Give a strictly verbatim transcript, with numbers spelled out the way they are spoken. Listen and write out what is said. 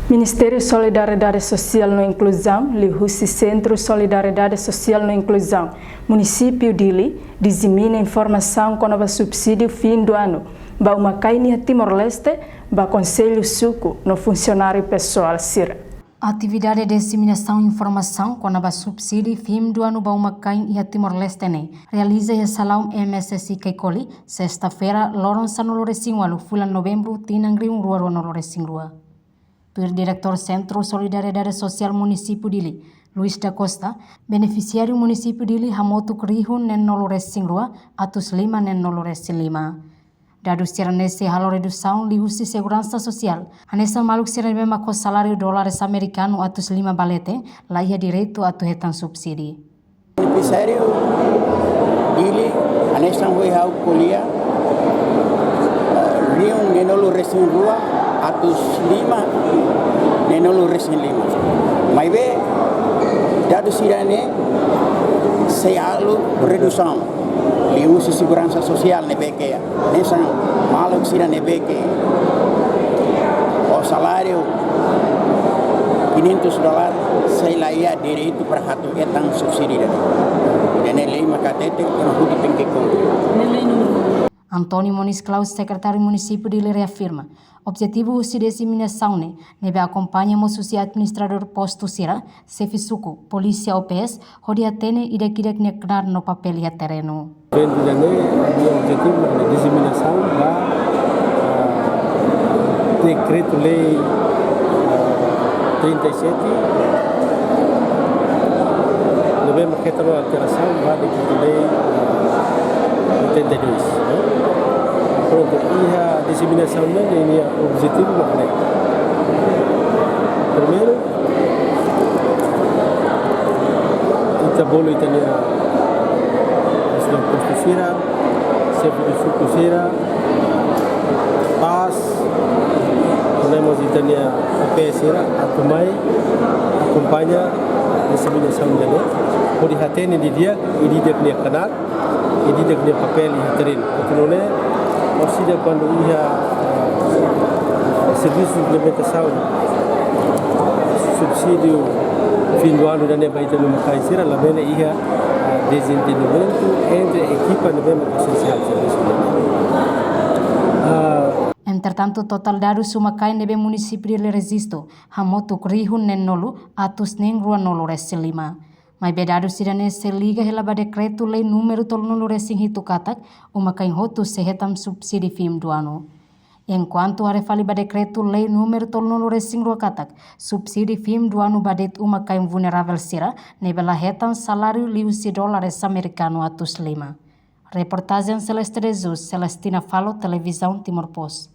Ministériu Solidariedade Sosiál no Inkluzaun, liuhusi Sentru Solidariedade Sosiál no Inkluzaun, Munisípiu Dili, dizimina informasaun kona-ba subsídiu fin du anu ba uma-kain iha Timor-Leste, ba Konsellu Suku no funsionáriu pesoál sira. Atividade diseminasaun informasaun kona-ba subsídiu fin du anu ba uma-kain iha Timor-Leste ne'e realiza iha salaun M S S I Caicoli, sesta-feira, loron sanulu-resin-ualu fulan Novembru, tinan rihun rua rua-nulu-resin-rua. Tuir Diretór Sentru Solidariedade Sosiál Munisípiu Dili, Luis da Costa, benefisiáriu Munisípiu Dili hamutuk rihun neen-nulu-resin-rua, atus lima neen-nulu-resin-lima. Dadus sira-ne'e sei halo redusaun liuhusi seguransa sosiál, hanesan maluk sira ne'ebé mak ho saláriu dólares amerikanu atus lima ba leten, la iha direitu atu hetan subsídiu. Benefisáriu Dili, hanesan ohin ha'u ko'alia, eh, rihun neen-nulu-resin-rua, atus lima neen-nulu-resin-lima. Maibé, dadus sira-ne'e sei halo redusaun liuhusi seguransa sosiál ne'ebé ke hanesan maluk sira ne'ebé ke ho saláriu quinhentos dólar, sei la iha direitu para atu hetan subsídiu ida-ne'e. Ida-ne'e lei mak hatete, ema hotu tenke kumpre. António Moniz Claus, Sekretáriu Munisípiu Dili, reafirma objetivu husi diseminasaun ne'e, ne'ebé akompaña mós husi administradór postu sira, xefe suku, polísia ou P S, hodi hatene ida-idak nia knaar no papél iha terrenu. Eventu ida-ne'e, nia objetivu mak ne'e diseminasaun ba, ah, dekretu-lei, ah, trinta e sete, ne'ebé mak hetan alterasaun ba dekretu-lei, ah, oitenta e dois, né? Prontu, iha diseminasaun ne'e, nia objetivu mak ne'e. Primeiru, ita bolu ita-nia administradór postu sira, xefe suku sira, P S, nune'e mós ita-nia P S sira, atu mai akompaña diseminasaun ida-ne'e, hodi hatene didi'ak ida-idak nia knaar, ida-idak nia papél iha terrenu. Atu nune'e, orsida kuandu iha, eh, servisu implementasaun subsídiu fin du anu ida-ne'e ba ita-nia uma-kain sira, labele iha, eh, dezentendimentu entre ekipa ne'ebé mak konsensiál servisu ida-ne'e. Ah, Entretantu, totál dadus uma-kain ne'ebé munisípiu Dili rejistu hamutuk rihun neen-nulu, atus neen rua-nulu-resin-lima. Maibé dadus sira-ne'e sei liga hela ba dekretu-lei númeru tolunulu-resin-hitu katak uma-kain hotu sei hetan subsídiu fin du anu. Enkuantu haree fali ba dekretu-lei númeru tolunulu-resin-rua katak subsídiu fin du anu ba de'it uma-kain vulneravel sira ne'ebé la hetan saláriu liuhusi dólares amerikanu atus lima. Reportajen Celeste de Jesus, Celestina Falo, Televizaun Timor Post.